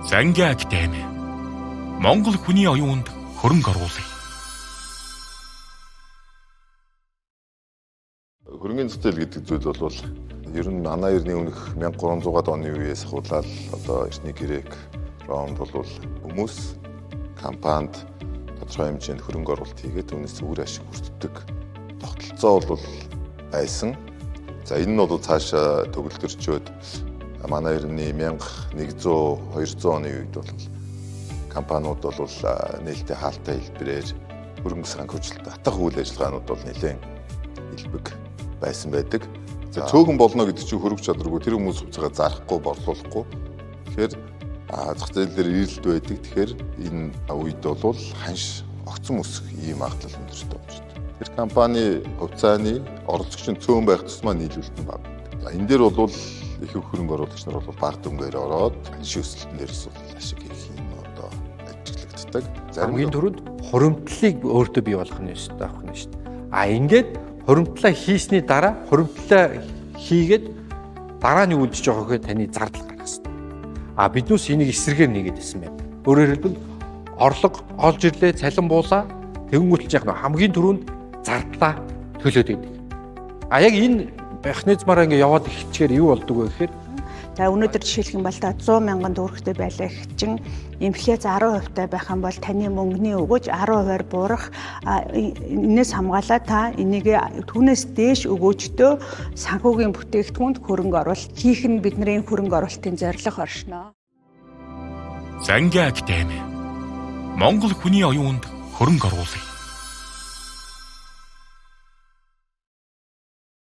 Зангийн академи Монгол хүний оюунд хөрөнгө оруулъя. Хөрөнгөний зах зээл гэдэг зүйл бол ер нь манай эртний өмнөх 1300-аад оны үеэс ахуулаад одоо эртний Грек, Ромд бол хүмүүс компанид тодорхой хэмжээнд хөрөнгө оруулалт хийгээд түүнээс үр ашиг хүртдэг тогтолцоо бол байсан. За энэ нь бол цаашаа төгөлдрчөөд манай эртний 1100 200 оны үед бол компаниуд бол нээлттэй хаалтай хэлбэрээр хөрөнгө санхүүжилт татах үйл ажиллагаанууд бол нэлээд элбэг байсан байдаг. За цөөхөн болно гэдэг чинь хөрөг чадваргүй тэр хүмүүс хувьцаагаа зарахгүй борлуулахгүй. Тэгэхээр зах зээл дээр эрэлт байдаг. Тэгэхээр энэ үед бол ханш огцом өсөх ийм магадлал өндөртэй болж байна. Тэр компани хувьцааны оролцогч нь цөөн байх тусмаа нийлүүлэлт нь бага. За энэ дээр бол их хөрөнгө оруулагч нар бол бага дүнгээр ороод ханшийн өсөлтөн дээрээс бол ашиг хийх юм одоо ажиглагддаг. Зарим хамгийн түрүүнд хуримтлалыг өөртөө бий болгох нь ёстой байх нь шүү дээ. А ингээд хуримтлаа хийсний дараа хуримтлаа хийгээд дараа нь юу үлдэж байгаа гэхээр таны зардал гарах хэрэгтэй. А биднээс энийг эсрэгээр нэгээд ирсэн байна. Өөрөөр хэлбэл орлого олж ирлээ, цалин буулаа, тэгэнгүүт л яг хамгийн түрүүнд зардлаа төлөөд байдаг. А яг энэ механизмаараа ингээ яваад эхэлчихээр юу болдог вэ гэхээр за өнөөдөр жишээлх юм бол та 100 мянган төгрөгтэй байлаа гэх чинь инфляц 10% таа байх юм бол таны мөнгөний өгөөж 10%-аар буурах, энээс хамгаалаад та энийг түүнээс дээш өгөөжтөө санхүүгийн бүтээгдэхүүнд хөрөнгө оруулалт хийх нь бидний хөрөнгө оруулалтын зорилго оршино. Зангийн академи Монгол хүний оюунд хөрөнгө оруулъя.